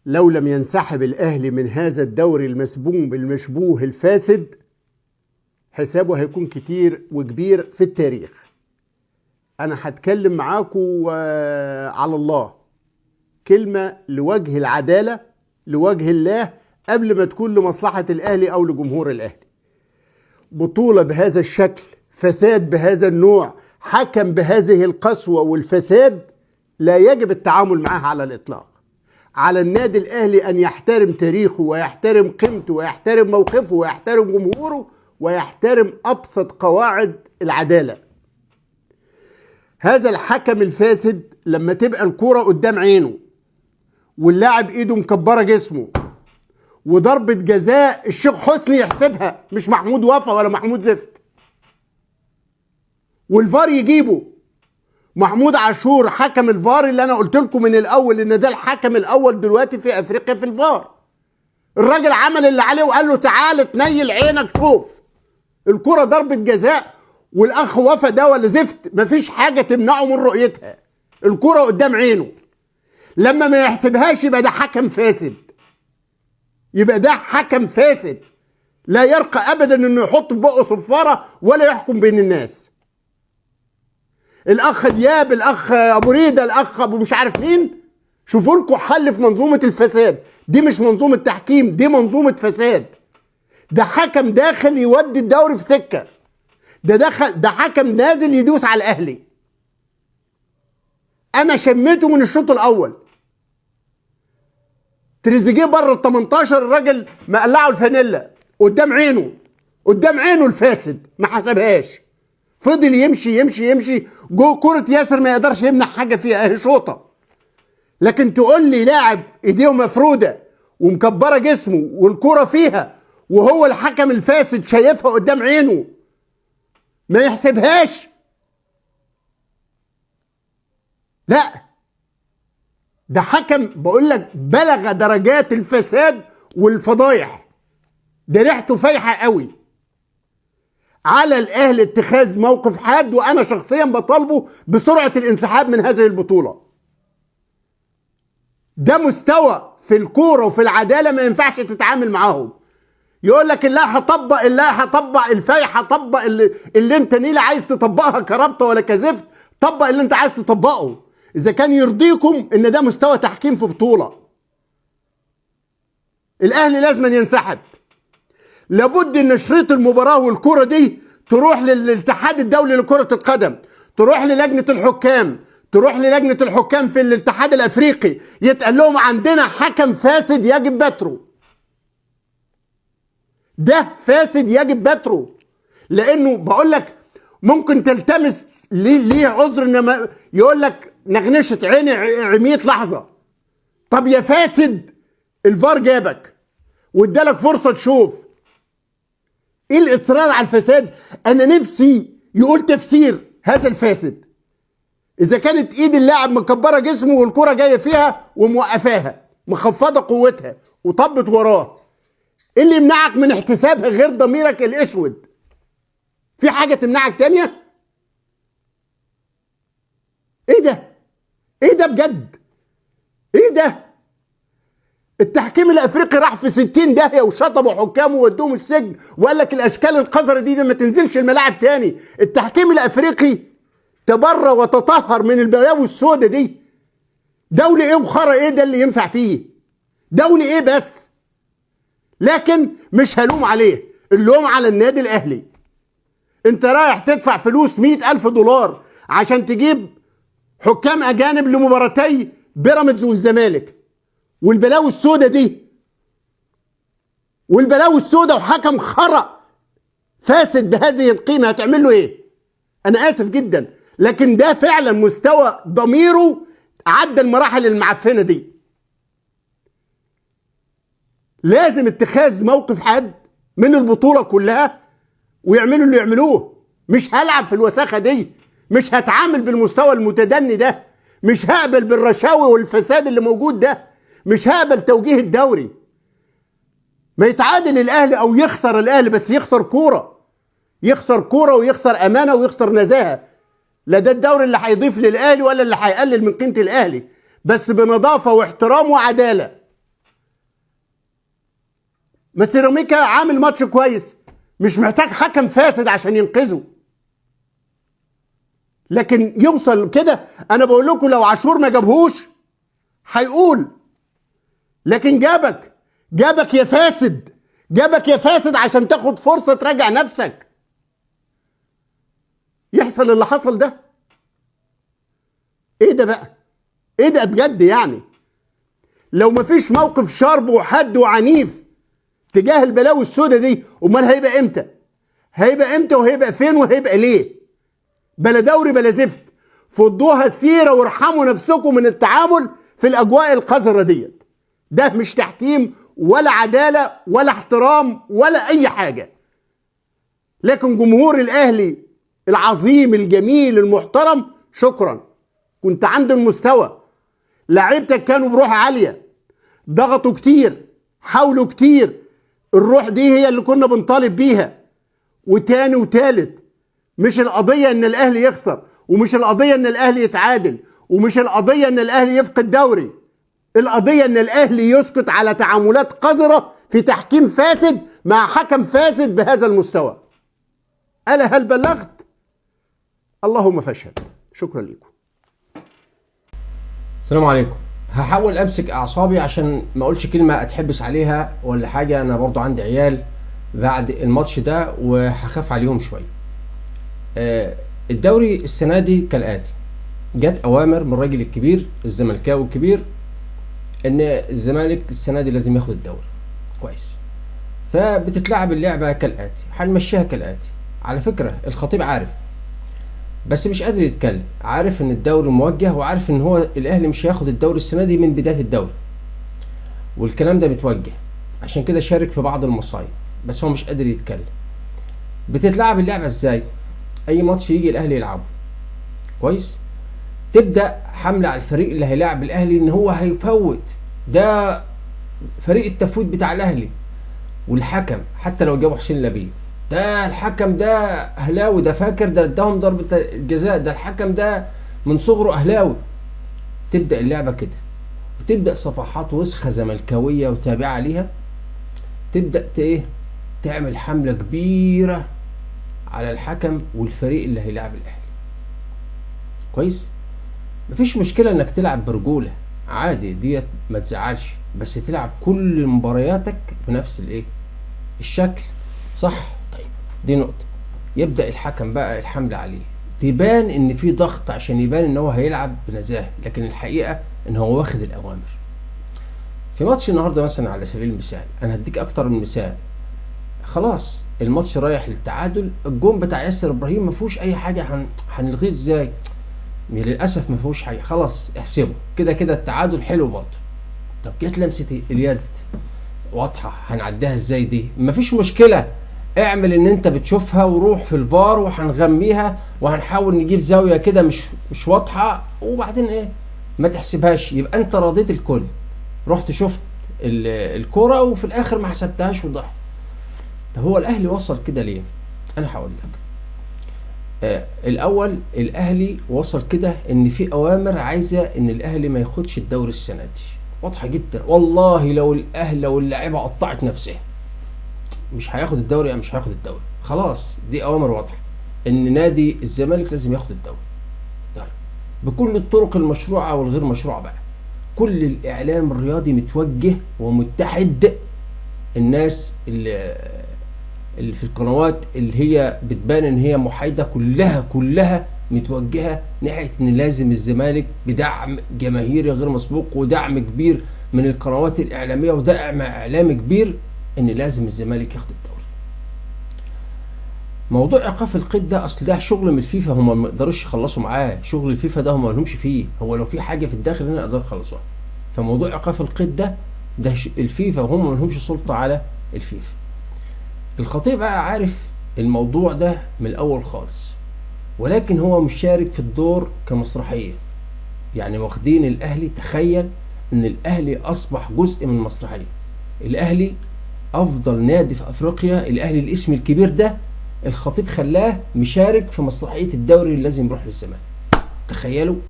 لو لم ينسحب الأهلي من هذا الدوري المسبوم المشبوه الفاسد حسابه هيكون كتير وكبير في التاريخ. أنا هتكلم معاكم على الله كلمة لوجه العدالة لوجه الله قبل ما تكون لمصلحة الأهلي أو لجمهور الأهلي. بطولة بهذا الشكل، فساد بهذا النوع، حكم بهذه القسوة والفساد، لا يجب التعامل معها على الإطلاق. على النادي الأهلي أن يحترم تاريخه ويحترم قيمته ويحترم موقفه ويحترم جمهوره ويحترم أبسط قواعد العدالة. هذا الحكم الفاسد لما تبقى الكرة قدام عينه واللاعب إيده مكبرة جسمه وضربة جزاء الشيخ حسني يحسبها، مش محمود وفا ولا محمود زفت، والفار يجيبه. محمود عاشور حكم الفار اللي انا قلت لكم من الاول ان ده الحكم الاول دلوقتي في افريقيا في الفار. الراجل عمل اللي عليه وقال له تعال تنيل عينك شوف الكرة ضربة جزاء، والاخ وفا ده ولا زفت مفيش حاجة تمنعه من رؤيتها، الكرة قدام عينه. لما ما يحسبهاش يبقى ده حكم فاسد، يبقى ده حكم فاسد لا يرقى ابدا انه يحط في بقه صفارة ولا يحكم بين الناس. الاخ دياب، الاخ ابو ريده، الاخ ابو مش عارف مين، شوفوا لكم حل في منظومة الفساد دي. مش منظومة تحكيم، دي منظومة فساد. ده حكم داخل يودي الدوري في سكة، ده دخل، ده حكم نازل يدوس على الاهلي. انا شميته من الشوط الاول. تريزيجيه بره ال 18 الراجل مقلعه الفانيلا قدام عينه، قدام عينه الفاسد ما حسبهاش، فضل يمشي يمشي يمشي جوه كرة ياسر ما يقدرش يمنع حاجة فيها، اهي شوطة. لكن تقول لي لاعب ايديه مفرودة ومكبرة جسمه والكرة فيها وهو الحكم الفاسد شايفها قدام عينه ما يحسبهاش؟ لا، ده حكم بقول لك بلغ درجات الفساد والفضايح، ده ريحته فايحة قوي. على الأهلي اتخاذ موقف حاد، وأنا شخصيا بطالبه بسرعة الانسحاب من هذه البطولة. ده مستوى في الكورة وفي العدالة ما ينفعش تتعامل معاهم. يقول لك لا هطبق، لا هطبق الفايحة، طبق اللي انت نيلة عايز تطبقها كرابطة ولا كزفت، طبق اللي انت عايز تطبقه. إذا كان يرضيكم إن ده مستوى تحكيم في بطولة، الأهلي لازم ينسحب. لابد ان شريط المباراة والكرة دي تروح للاتحاد الدولي لكرة القدم، تروح للجنة الحكام، تروح للجنة الحكام في الاتحاد الافريقي، يتقال لهم عندنا حكم فاسد يجب بتره. ده فاسد يجب بتره، لانه بقول لك ممكن تلتمس ليه عذر ان يقول لك نغنشة عيني عميت لحظة. طب يا فاسد، الفار جابك وادالك فرصة تشوف. ايه الاصرار على الفساد؟ انا نفسي يقول تفسير هذا الفاسد. اذا كانت ايد اللاعب مكبره جسمه والكره جاية فيها وموقفاها مخفضة قوتها وطبت وراه، ايه اللي يمنعك من احتسابها غير ضميرك الاسود؟ في حاجة تمنعك تانية؟ ايه ده؟ ايه ده بجد؟ ايه ده؟ التحكيم الافريقي راح في 60 داهية وشطبوا حكامه وودوهم السجن وقال لك الاشكال القذرة دي ما تنزلش الملاعب تاني. التحكيم الافريقي تبرى وتطهر من البلاوي السوداء دي. دولي ايه وخرا ايه ده اللي ينفع فيه؟ دولي ايه بس؟ لكن مش هلوم عليه، اللوم على النادي الاهلي. انت رايح تدفع فلوس $100,000 عشان تجيب حكام اجانب لمباراتي بيراميدز والزمالك والبلاوي السوداء دي، والبلاوي السوداء، وحكم خرا فاسد بهذه القيمة، هتعمل له ايه؟ انا اسف جدا، لكن ده فعلا مستوى ضميره عدى المراحل المعفنة دي. لازم اتخاذ موقف حاد من البطولة كلها ويعملوا اللي يعملوه. مش هلعب في الوساخة دي، مش هتعامل بالمستوى المتدني ده، مش هقبل بالرشاوي والفساد اللي موجود ده، مش هقبل توجيه الدوري. ما يتعادل الاهلي او يخسر الاهلي، بس يخسر كورة، يخسر كورة ويخسر امانه ويخسر نزاهة. لا ده الدوري اللي هيضيف للاهلي ولا اللي هيقلل من قيمة الاهلي، بس بنظافه واحترام وعداله. ما سيراميكا عامل ماتش كويس، مش محتاج حكم فاسد عشان ينقذه. لكن يوصل كده، انا بقول لكم لو عاشور ما جابهوش هيقول، لكن جابك، جابك يا فاسد، جابك يا فاسد عشان تاخد فرصة تراجع نفسك. يحصل اللي حصل ده؟ ايه ده بقى؟ ايه ده بجد يعني؟ لو مفيش موقف شرب وحد وعنيف تجاه البلاوي السوداء دي، امال هيبقى امتى؟ هيبقى امتى وهيبقى فين وهيبقى ليه؟ بلا دوري بلا زفت. فضوها سيرة وارحموا نفسكم من التعامل في الاجواء القذرة ديت. ده مش تحكيم ولا عدالة ولا احترام ولا اي حاجة. لكن جمهور الاهلي العظيم الجميل المحترم، شكرا، كنت عند المستوى. لعيبتك كانوا بروح عالية، ضغطوا كتير، حاولوا كتير، الروح دي هي اللي كنا بنطالب بيها. وتاني وتالت، مش القضية ان الاهلي يخسر، ومش القضية ان الاهلي يتعادل، ومش القضية ان الاهلي يفقد دوري. القضية ان الاهلي يسكت على تعاملات قذرة في تحكيم فاسد مع حكم فاسد بهذا المستوى. ألا هل بلغت؟ اللهم فاشهد. شكرا لكم. السلام عليكم. هحاول امسك اعصابي عشان ما اقولش كلمة اتحبس عليها ولا حاجة، انا برضو عندي عيال بعد الماتش ده وهخاف عليهم شوية. الدوري السنة دي كالاتي: جت اوامر من الراجل الكبير الزملكاوي الكبير ان الزمالك السنة دي لازم ياخد الدوري. كويس. فبتتلعب اللعبة كالاتي، هنمشيها كالاتي. على فكرة الخطيب عارف بس مش قادر يتكلم، عارف ان الدوري موجه وعارف ان هو الاهلي مش هياخد الدوري السنة دي من بداية الدوري، والكلام ده متوجه، عشان كده شارك في بعض المصايب، بس هو مش قادر يتكلم. بتتلعب اللعبة ازاي؟ اي ماتش يجي الاهلي يلعبه كويس، تبدا حمله على الفريق اللي هيلاعب الاهلي ان هو هيفوت، ده فريق التفويت بتاع الاهلي. والحكم حتى لو جابوا حسين لبيب، ده الحكم ده اهلاوي، ده فاكر ده اداهم ضربه الجزاء، ده الحكم ده من صغره اهلاوي. تبدا اللعبة كده، وتبدا صفحات وسخة زملكاويه وتابعه ليها تبدا ايه، تعمل حمله كبيرة على الحكم والفريق اللي هيلاعب الاهلي. كويس، مفيش مشكلة انك تلعب برجوله عادي، ديت ما تزعلش، بس تلعب كل مبارياتك بنفس الايه، الشكل، صح؟ طيب دي نقطة. يبدأ الحكم بقى الحملة عليه، تبان ان في ضغط عشان يبان ان هو هيلعب بنزاهة، لكن الحقيقة ان هو واخد الاوامر. في ماتش النهاردة مثلا على سبيل المثال، انا هديك اكتر من مثال. خلاص الماتش رايح للتعادل، الجون بتاع ياسر ابراهيم ما فيهوش اي حاجة، هنلغيه ازاي؟ للاسف ما فيهوش حاجة، خلاص احسبه كده كده التعادل حلو برضه. طب جت لمسة اليد واضحة، هنعديها ازاي دي؟ مفيش مشكلة، اعمل ان انت بتشوفها وروح في الفار وهنغميها وهنحاول نجيب زاوية كده مش واضحة، وبعدين ايه، ما تحسبهاش، يبقى انت راضيت الكل، رحت شفت الكرة وفي الاخر ما حسبتهاش وضحت. طب هو الاهلي وصل كده ليه؟ انا هقول لك. الاول الاهلي وصل كده ان في اوامر عايزة ان الاهلي ما ياخدش الدوري السنة دي، واضحة جدا. والله لو الاهلي لو اللاعيبة قطعت نفسها مش هياخد الدوري، يعني مش هياخد الدوري، خلاص دي اوامر واضحة ان نادي الزمالك لازم ياخد الدوري. طيب بكل الطرق المشروعة والغير مشروعه بقى، كل الاعلام الرياضي متوجه ومتحد، الناس اللي في القنوات اللي هي بتبان ان هي محايدة كلها متوجهه ناحية ان لازم الزمالك بدعم جماهيري غير مسبوق ودعم كبير من القنوات الاعلامية ودعم اعلامي كبير ان لازم الزمالك ياخد الدوري. موضوع ايقاف القيد ده اصل ده شغل من الفيفا، هم ما يقدروش يخلصوا معاه، شغل الفيفا ده هم ما لهمش فيه، هو لو في حاجة في الداخل هنا يقدروا يخلصوها. فموضوع ايقاف القيد ده الفيفا وهم ما لهمش سلطة على الفيفا. الخطيب بقى عارف الموضوع ده من الاول خالص، ولكن هو مشارك في الدور كمسرحيه، يعني واخدين الاهلي. تخيل ان الاهلي اصبح جزء من المسرحية، الاهلي افضل نادي في افريقيا، الاهلي الاسم الكبير ده الخطيب خلاه مشارك في مسرحية الدوري اللي لازم يروح للزمالك. تخيلوا.